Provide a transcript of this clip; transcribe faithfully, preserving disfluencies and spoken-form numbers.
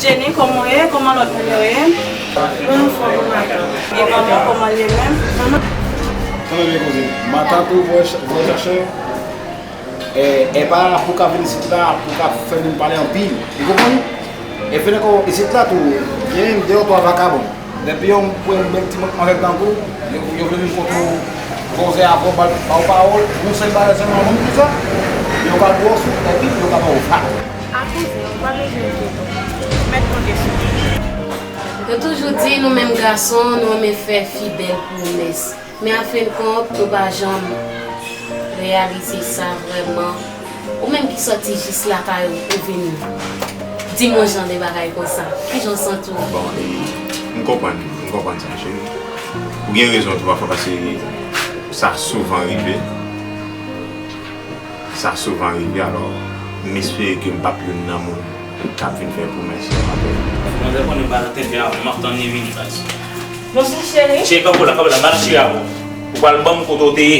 Jenny, kòman w ye? Kòman lòt moun yo ye? Mwen anfòm, matant. E manman, kòman l ye menm? Manman. Kòman l ye, kouzin? Matant ou voye ch- voye chèche w? E, e pa pou ka vin isit la, pou ka fè moun pale anpil. Ou konprann? E fè ankò isit la tou, gen de ou twa vakabon. Depi yon pwen bèk ti mank manzè tankou, yo, yo vle vin kote w, koze avè w, ba w pawòl, yon sèl bagay sèlman, ou konn ki sa? Yo ka pran w sou, epi yo ka ba w vag. A kouzin, ou pa bezwen enkyete w. Mèt konte sou mwen. Yo toujou di nou menm gason, nou renmen fè fi bèl pwomès. Men anfendkont, nou pa janm reyalize sa vrèman. Ou menm ki sòti jis lakay ou, ou vin di m yon jan de bagay konsa. Kijan w santi w? Bon, e, m konprann, m konprann sa, cheri. Ou gen rezon tou pafwa, paske sa souvan rive. Sa souvan rive, alò, m espere ke m p ap youn nan moun k ap vin fè pwomès yo apre. Manzè konnen m pa nan tenten avè w, m ap tann li vini, baz. Bonswa, cheri. Cheri, kanpe la, kanpe la, m al cheri avè w. Ou pral ban m kote w te ye.